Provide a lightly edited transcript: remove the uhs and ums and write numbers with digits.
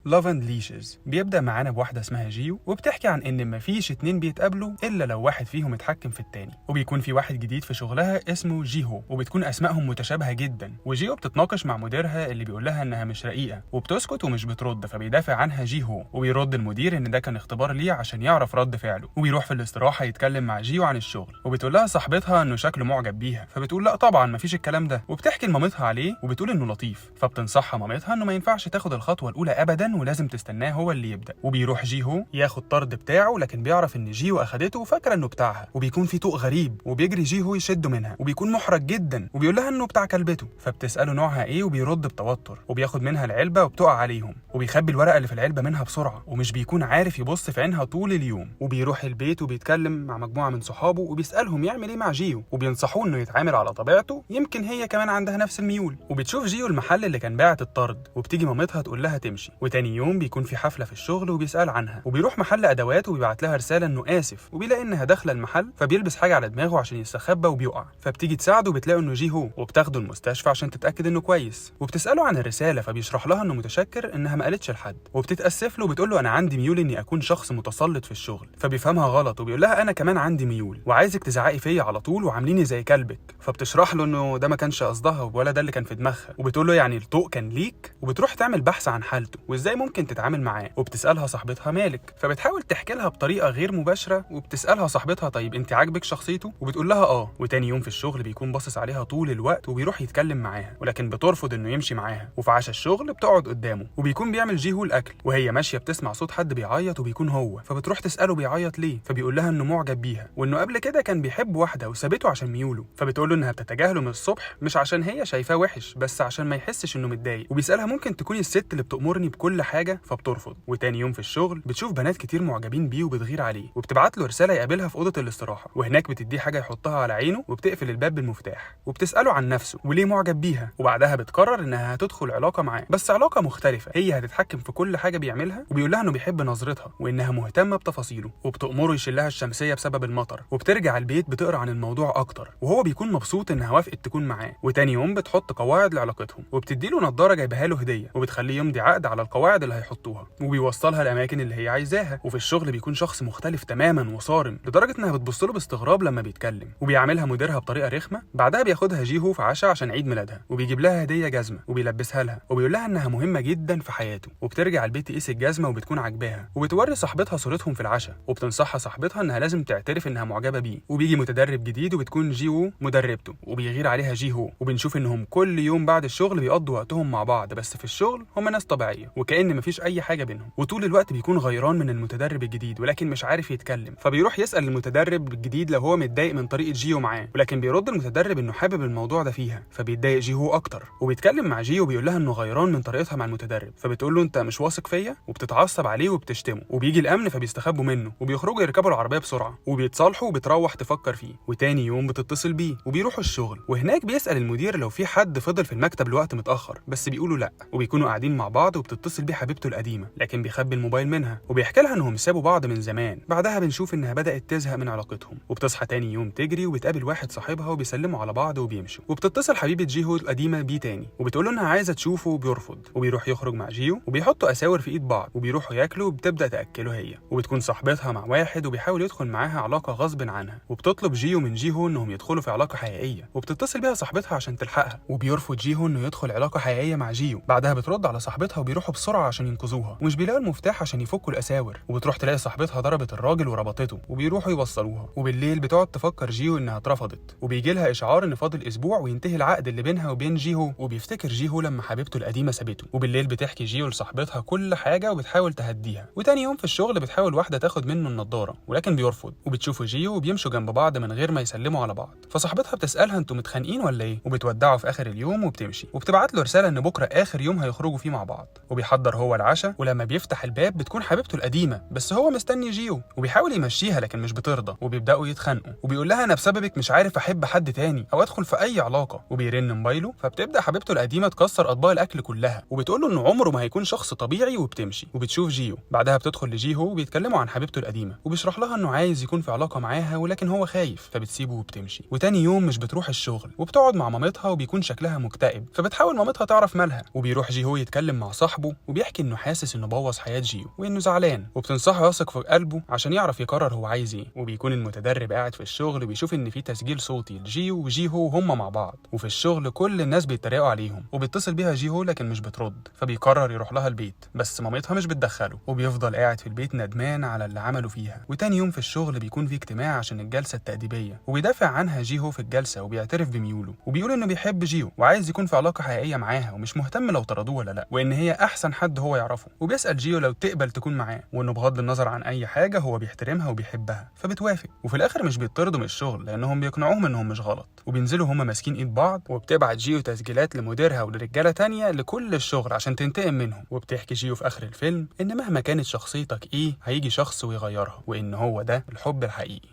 Love and Leashes. بيبدا معانا بواحدة اسمها جيو، وبتحكي عن ان مفيش اتنين بيتقابلوا الا لو واحد فيهم اتحكم في التاني. وبيكون في واحد جديد في شغلها اسمه جيهو، وبتكون اسمائهم متشابهة جدا. وجيو بتتناقش مع مديرها اللي بيقول لها انها مش رقيقه، وبتسكت ومش بترد، فبيدافع عنها جيهو، وبيرد المدير ان ده كان اختبار ليه عشان يعرف رد فعله. وبيروح في الاستراحة يتكلم مع جيو عن الشغل، وبتقول لها صاحبتها انه شكله معجب بيها، فبتقول لا طبعا مفيش الكلام ده، وبتحكي لمامتها عليه وبتقول انه لطيف. فبتنصحها مامتها انه ما ينفعش تاخد الخطوة الاولى ابدا، ولازم تستناه هو اللي يبدا. وبيروح جيهو ياخد طرد بتاعه، لكن بيعرف ان جيو اخدته وفاكره انه بتاعها، وبيكون في طوق غريب، وبيجري جيهو يشده منها، وبيكون محرج جدا، وبيقول لها انه بتاع كلبته. فبتساله نوعها ايه، وبيرد بتوتر، وبياخد منها العلبة وبتقع عليهم، وبيخبي الورقة اللي في العلبة منها بسرعة، ومش بيكون عارف يبص في عينها طول اليوم. وبيروح البيت وبيتكلم مع مجموعة من صحابه، وبيسالهم يعمل ايه مع جيو، وبينصحوه انه يتعامل على طبيعته، يمكن هي كمان عندها نفس الميول. وبتشوف جيو المحل اللي كان باعت الطرد، وبتيجي مامتها تقول لها تمشي. وتاني يوم بيكون في حفلة في الشغل وبيسال عنها، وبيروح محل ادوات وبيبعت لها رسالة انه اسف، وبيلاقي انها داخله المحل، فبيلبس حاجة على دماغه عشان يستخبى وبيقع. فبتيجي تساعده وبتلاقي انه جيهو، وبتاخده المستشفى عشان تتاكد انه كويس. وبتساله عن الرسالة، فبيشرح لها انه متشكر انها ما قالتش لحد، وبتتاسف له وبتقول له انا عندي ميول اني اكون شخص متسلط في الشغل. فبيفهمها غلط وبيقول لها انا كمان عندي ميول، وعايزك تزعقي فيا على طول وعامليني زي كلبك. فبتشرح له انه ده ما كانش قصدها ولا ده اللي كان في دماغها، وبتقول له يعني الطوق كان ليك. وبتروح تعمل بحث عن حالته وازاي ممكن تتعامل معاه، وبتسالها صاحبتها مالك، فبتحاول تحكي لها بطريقة غير مباشرة. وبتسالها صاحبتها طيب انت عاجبك شخصيته، وبتقول لها اه. وتاني يوم في الشغل بيكون باصص عليها طول الوقت، وبيروح يتكلم معاها، ولكن بترفض انه يمشي معاها. وفي عشا الشغل بتقعد قدامه، وبيكون بيعمل جيهو الاكل، وهي ماشية بتسمع صوت حد بيعيط وبيكون هو، فبتروح تساله بيعيط ليه، فبيقول لها انه معجب بيها، وانه قبل كده كان بيحب واحدة وسابته عشان ميوله. فبتقول له انها بتتجاهله من الصبح مش عشان هي شايفاه وحش، بس عشان ما يحسش انه متضايق. وبيسالها ممكن تكوني الست اللي بتأمرني بكل حاجة، فبترفض. وتاني يوم في الشغل بتشوف بنات كتير معجبين بيه وبتغير عليه، وبتبعت له رسالة يقابلها في اوضة الاستراحة، وهناك بتديه حاجة يحطها على عينه، وبتقفل الباب بالمفتاح، وبتساله عن نفسه وليه معجب بيها. وبعدها بتقرر انها هتدخل علاقة معاه، بس علاقة مختلفة، هي هتتحكم في كل حاجة بيعملها. وبيقول لها انه بيحب نظرتها وانها مهتمة بتفاصيله، وبتأمره يشيلها الشمسية بسبب المطر. وبترجع البيت بتقرا عن الموضوع اكتر، وهو بيكون مبسوط انها وافقت تكون معاه. وتاني يوم بتحط قواعد لعلاقتهم، وبتدي له نظاره جايبها له هديه، وبتخليه يمضي عقد على القواعد اللي هيحطوها، وبيوصلها الاماكن اللي هي عايزاها. وفي الشغل بيكون شخص مختلف تماما وصارم، لدرجة انها بتبص له باستغراب لما بيتكلم، وبيعاملها مديرها بطريقة رخمة. بعدها بياخدها جيهو في عشاء عشان عيد ميلادها، وبيجيب لها هديه جزمه وبيلبسها لها، وبيقول لها انها مهمة جدا في حياته. وبترجع البيت تقيس الجزمة وبتكون عاجباها، وبتوري صاحبتها صورتهم في العشاء، وبتنصحها صاحبتها انها لازم تعترف انها معجبه بيه. وبيجي متدرب جديد وبتكون جيو مدربته، وبيغير عليها جيهو. وبنشوف انهم كل يوم بعد الشغل بيقضوا وقتهم مع بعض، بس في الشغل هم ناس طبيعية وكأن مفيش اي حاجة بينهم. وطول الوقت بيكون غيران من المتدرب الجديد، ولكن مش عارف يتكلم، فبيروح يسأل المتدرب الجديد لو هو متضايق من طريقه جيو معاه، ولكن بيرد المتدرب انه حابب الموضوع ده فيها، فبيتضايق جيهو اكتر. وبيتكلم مع جيو وبيقول لها انه غيران من طريقتها مع المتدرب، فبتقول له انت مش واثق فيا، وبتتعصب عليه وبتشتمه. وبيجي الامن فبيستخبوا منه، وبيخرجوا يركبوا العربية بسرعة، وبيتصالحوا وبتروح تفكر فيه. وتاني يوم بتتصل بيه وبيروحوا الشغل، وهناك بيسأل المدير لو في حد فضل في المكتب لوقت متأخر، بس بيقولوا لا. وبيكونوا قاعدين مع بعض، وبتتصل بيه حبيبته القديمة، لكن بيخبي الموبايل منها، وبيحكي لها انهم سابوا بعض من زمان. بعدها بنشوف انها بدأت تزهق من علاقتهم، وبتصحى تاني يوم تجري وبتقابل واحد صاحبها وبيسلموا على بعض وبيمشوا. وبتتصل حبيبه جيهو القديمة بيه تاني، وبتقول له انها عايزه تشوفه وبيرفض، وبيروح يخرج مع جيو، وبيحطوا اساور في ايد بعض، وبيروحوا ياكلوا، وبتبدا تاكله هي. وبتكون صاحبتها مع واحد وبيحاول يدخل معاها علاقة غصب عنها، وبتطلب جيو من جيهو انهم يدخلوا في علاقة حقيقية، وبتتصل بيها صاحبتها عشان تلحقها، وبيرفض جيهو انه يدخل علاقة حقيقية مع جيو. بعدها بترد على صاحبتها وبيروحوا بسرعة عشان ينقذوها، ومش بيلاقوا المفتاح عشان يفكوا الاساور، وبتروح تلاقي صاحبتها ضربت الراجل وربطته، وبيروحوا يوصلوها. وبالليل بتقعد تفكر جيو انها اترفضت، وبيجي لها اشعار ان فاضل اسبوع وينتهي العقد اللي بينها وبين جيهو، وبيفتكر جيهو لما حبيبته القديمة سابته. وبالليل بتحكي جيو لصاحبتها كل حاجة وبتحاول تهديها. وتاني يوم في الشغل بتحاول واحدة تاخد منه النضارة، ولكن بيرفض، وبتشوفه جيو وبيمشوا جنب بعض من غير ما يسلموا على بعض. فصاحبتها بتسالها انتوا متخانقين ولا ايه، وبتودعه في اخر اليوم وبتمشي، وبتبعت له رسالة ان بكره اخر يوم هيخرجوا فيه مع بعض. وبيحضر هو العشاء، ولما بيفتح الباب بتكون حبيبته القديمة، بس هو مستني جيو، وبيحاول يمشيها لكن مش بترضى، وبيبداوا يتخانقوا، وبيقول لها انا بسببك مش عارف احب حد تاني او ادخل في اي علاقة. وبيرن موبايله، فبتبدا حبيبته القديمة تكسر اطباق الاكل كلها، وبتقول له انه عمره ما هيكون شخص طبيعي، وبتمشي. وبتشوف جيو. بعدها بتدخل لجيهو وبيتكلموا عن حبيبته القديمة، وبيشرح لها انه عايز يكون في علاقة معاها ولكن هو خايف، فبتسيبه وبتمشي. وتاني يوم مش بتروح الشغل، وبتقعد مع مامتها وبيكون شكلها مكتئب، فبتحاول مامتها تعرف مالها. وبيروح جيهو يتكلم مع صاحبه وبيحكي وبيحكي انه حاسس انه بوظ حياة جيو وانه زعلان، وبتنصحه يثق في قلبه عشان يعرف يقرر هو عايز ايه. وبيكون المتدرب قاعد في الشغل بيشوف ان في تسجيل صوتي لجيو وجيهو وهم مع بعض، وفي الشغل كل الناس بيتريقوا عليهم، وبيتصل بيها جيهو لكن مش بترد، فبيقرر يروح لها البيت بس مامتها مش بتدخله، وبيفضل قاعد في البيت ندمان على اللي عمله فيها. وتاني يوم في الشغل بيكون في اجتماع عشان الجلسة التأديبية، وبيدافع عنها جيهو في الجلسة وبيعترف بميوله، وبيقول انه بيحب جيو وعايز يكون في علاقة حقيقية معاها ومش مهتم لو طردوه ولا لا، وان هي احسن حد هو يعرفه. وبيسأل جيو لو تقبل تكون معاه، وانه بغض النظر عن اي حاجة هو بيحترمها وبيحبها، فبتوافق. وفي الاخر مش بيطردوا من الشغل لانهم بيقنعوهم انهم مش غلط، وبينزلوا هما ماسكين ايد بعض. وبتبعت جيو تسجيلات لمديرها ولرجاله تانية لكل الشغل عشان تنتقم منهم. وبتحكي جيو في اخر الفيلم ان مهما كانت شخصيتك ايه هيجي شخص ويغيرها، وان هو ده الحب الحقيقي.